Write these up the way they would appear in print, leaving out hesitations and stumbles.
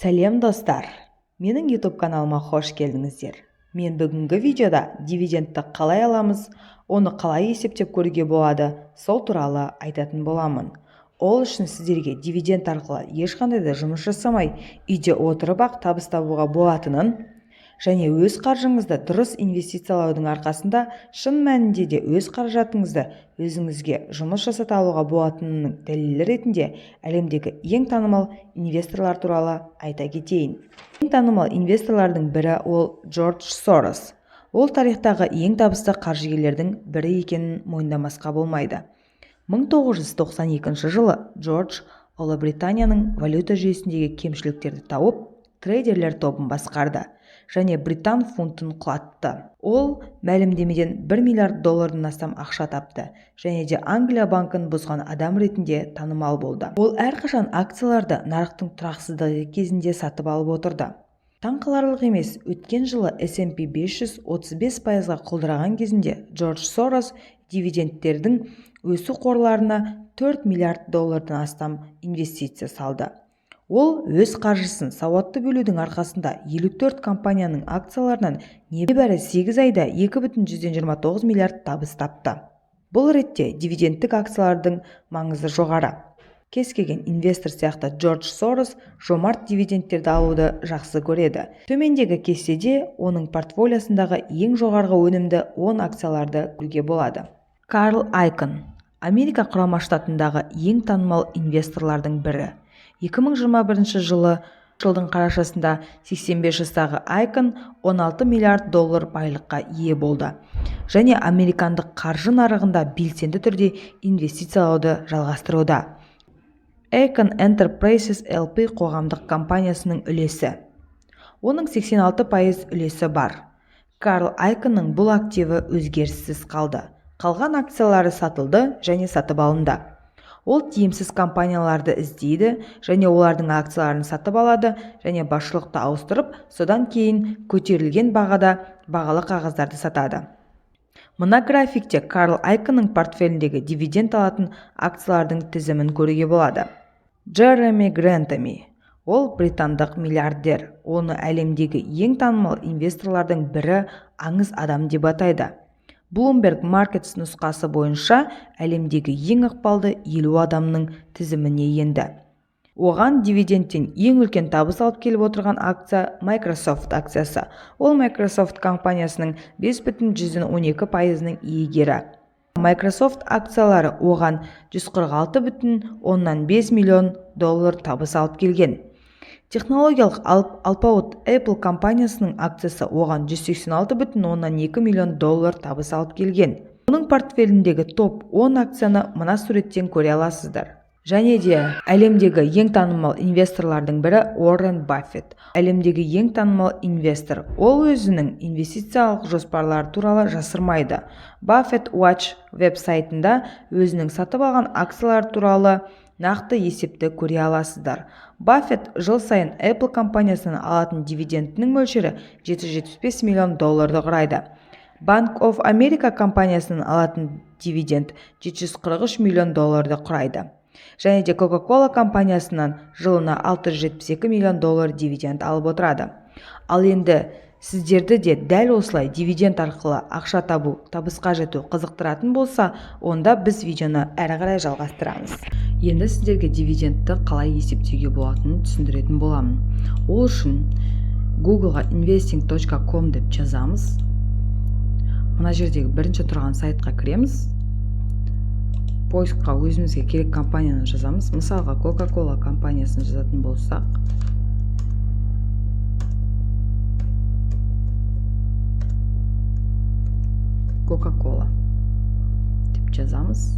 Сәлем, достар! Менің YouTube каналыма қош келдіңіздер. Мен бүгінгі видеода дивидендті қалай аламыз, оны қалай есептеп көруге болады, сол туралы айтатын боламын. Ол үшін сіздерге дивиденд арқылы ешқандай да жұмыс жасамай, үйде отырып-ақ табыс табуға болатынын және өз қаржыңызды дұрыс инвестициялаудың арқасында шын мәнінде де өз қаражатыңызды өзіңізге жұмыс жасата алуға болатынының дәлелі ретінде әлемдегі ең танымал инвесторлар туралы айта кетейін. Ең танымал инвесторлардың бірі ол Джордж Сорос. Ол тарихтағы ең табысты қаржыгерлердің бірі екенін мойындамасқа болмайды. 1992 жылы Джордж Ұлыбританияның валюта жүйесіндегі кемшіліктерді тауып, трейдерлер тобын басқарды және британ фунтын құлатты. Ол мәлімдемеден 1 миллиард доллардан астам ақша тапты және де Англия банкін бұзған адам ретінде танымал болды. Ол әрқашан акцияларды нарықтың тұрақсыздығы кезінде сатып алып отырды. Таң қаларлық емес, өткен жылы S&P 500 35%-ға құлдыраған кезінде Джордж Сорос дивидендтердің өсу қорларына 4 миллиард доллардан астам инвестиция салды. Ол өз қаржысын сауатты бөлудің арқасында 54 компанияның акцияларынан небәрі 8 айда 2,29 миллиард табыс тапты. Бұл ретте дивидендтік акциялардың маңызы жоғары. Кез келген инвестор сияқты Джордж Сорос жомарт дивидендтерді алуды жақсы көреді. Төмендегі кестеде оның портфолиосындағы ең жоғарғы өнімді 10 акцияларды көруге болады. Карл Айкон Америка Құрама Штатындағы ең танымал инвесторлардың бірі. 2021 жылы жылдың қарашасында 85 жастағы Айкон 16 миллиард доллар байлыққа ие болды және американдық қаржы нарығында белсенді түрде инвестициялауды жалғастыруда. Icahn Enterprises LP қоғамдық компаниясының үлесі. Оның 86% үлесі бар. Карл Айконның бұл активі өзгеріссіз қалды. Қалған акциялары сатылды және сатып алынды. Ол тиімсіз компанияларды іздейді және олардың акцияларын сатып алады және басшылықты ауыстырып, содан кейін көтерілген бағада бағалы қағаздарды сатады. Мына графикте Карл Айконның портфеліндегі дивиденд алатын акциялардың тізімін көруге болады. Джереми Грентами. Ол британдық миллиардер. Оны әлемдегі ең танымал инвесторлардың бірі, аңыз адам деп атайды. Bloomberg Markets нұсқасы бойынша әлемдегі ең ықпалды 50 адамның тізіміне енді. Оған дивидендтен ең үлкен табыс алып келіп отырған акция Microsoft акциясы. Ол Microsoft компаниясының 5,12 пайызының иегері. Microsoft акциялары оған 146,5 миллион доллар табыс алып келген. Технологиялық алпауыт Apple компаниясының акциясы оған 186,2 миллион доллар табыс алып келген. Оның портфеліндегі топ 10 акцияны мына суреттен көре аласыздар. Және де әлемдегі ең танымал инвесторлардың бірі Уоррен Баффет. Әлемдегі ең танымал инвестор. Ол өзінің инвестициялық жоспарлары туралы жасырмайды. Buffett Watch веб-сайтында өзінің сатып алған акциялары туралы нақты есепті көре аласыздар. Баффет жыл сайын Apple компаниясынан алатын дивидендінің мөлшері 775 миллион долларды құрайды. Bank of America компаниясынан алатын дивиденд 743 миллион долларды құрайды. Және де Coca-Cola компаниясынан жылына 672 миллион доллар дивиденд алып отырады. Ал енді сіздерді де дәл осылай дивиденд арқылы ақша табу, табысқа жету қызықтыратын болса, онда біз видеоны әрі қарай жалғастырамыз. Енді сіздерге дивидендті қалай есептеуге болатынын түсіндіретін боламын. Ол үшін Googleға investing.com деп жазамыз. Мына жердегі бірінші тұрған сайтқа кіреміз. Поискқа өзімізге керек компанияны жазамыз. Мысалға, Coca-Cola компаниясын жазатын болсақ, Coca-Cola деп жазамыз.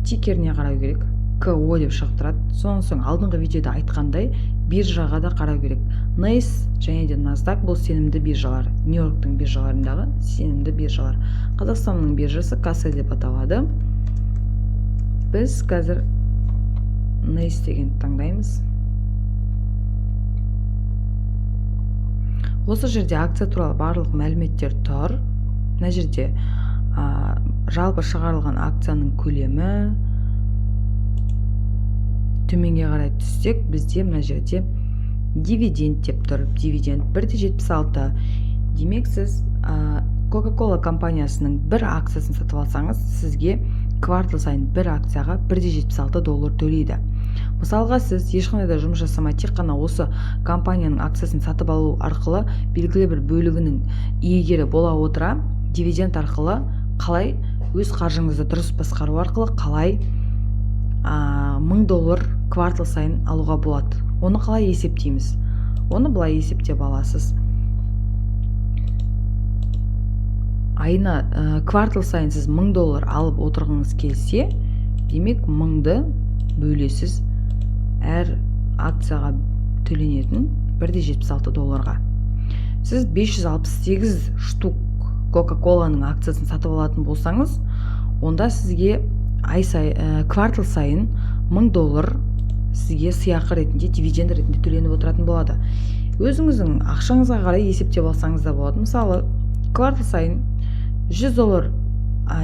Тикеріне қарау керек. КО деп шығып тұрады. Сонан соң алдыңғы видеода айтқандай, биржаға да қарау керек. NYSE және де NASDAQ бұл сенімді биржалар. Нью-Йорктың биржаларындағы сенімді биржалар. Қазақстанның биржасы KASE деп аталады. Біз қазір NYSE дегенді таңдаймыз. Осы жерде акция туралы барлық мәліметтер тұр. Мына жерде жалпы шығарылған акцияның көлемі. Төменге қарай түссек, бізде мына жерде Дивиденд деп тұр. Дивиденд 1,76. Демек, сіз Coca-Cola компаниясының бір акциясын сатып алсаңыз, сізге квартал сайын бір акцияға 1,76 доллар төлейді. Мысалға, сіз ешқандай да жұмыс жасамай, тек қана осы компанияның акциясын сатып алу арқылы белгілі бір бөлігінің иегері бола отыра, дивиденд арқылы қалай өз қаржыңызды дұрыс басқару арқылы қалай 1000 доллар квартал сайын алуға болады? Оны қалай есептейміз? Оны былай есептеп аласыз. Айына квартал сайын сіз 1000 доллар алып отырғыңыз келсе, демек 1000-ды бөлесіз әр акцияға төленетін 1,76 долларға. Сіз 568 штук Coca-Cola'ның акциясын сатып алатын болсаңыз, онда сізге ай квартал сайын 1000 доллар сізге сыйақы ретінде, дивиденд ретінде төленіп отыратын болады. Өзіңіздің ақшаңызға қарай есептеп алсаңыз да болады. Мысалы, квартал сайын 100 доллар,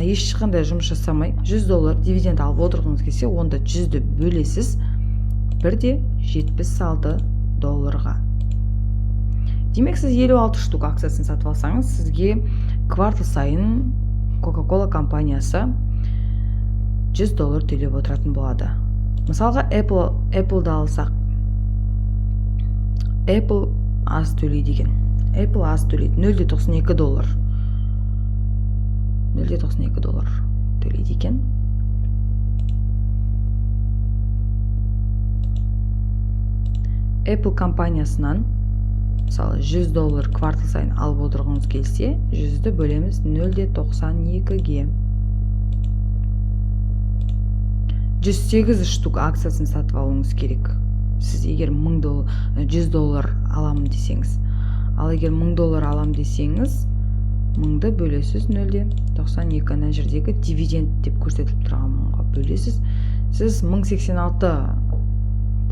ешқандай жұмыс жасамай 100 доллар дивиденд алып отырғыңыз келсе, онда 100-ді бөлесіз 1,76 долларға. Демек, сіз 56 штук акциясын сатып алсаңыз, сізге квартал сайын Coca-Cola компаниясы 100 доллар төлеп отыратын болады. Мысалға, Apple'ды алсақ, Apple аз төлейді екен. Apple аз төлейді, 0,92 доллар. 0,92 доллар төлейді екен. Apple компаниясынан мысалы 100 доллар квартал сайын алып отырғыңыз келсе, 100-ді бөлеміз 0,92-ге. 108 штук акциясын сатып алуыңыз керек. Сіз егер 100 доллар аламын десеңіз. Ал егер 1000 доллар алам десеңіз, 1000-ды бөлесіз 0,92. Ана жердегі дивиденд деп көрсетіліп тұрған 1000-ға бөлесіз. Сіз 1086,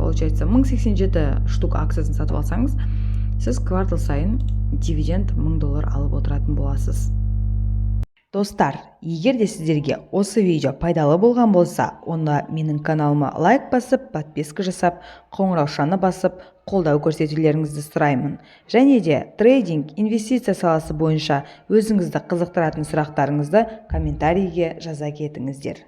получается, 1087 штук акциясын сатып алсаңыз, сіз квартал сайын дивиденд 1000 доллар алып отыратын боласыз. Достар, егер де сіздерге осы видео пайдалы болған болса, онда менің каналыма лайк басып, подписка жасап, қоңыраушаны басып, қолдау көрсетулеріңізді сұраймын. Және де трейдинг, инвестиция саласы бойынша өзіңізді қызықтыратын сұрақтарыңызды комментарийге жаза кетіңіздер.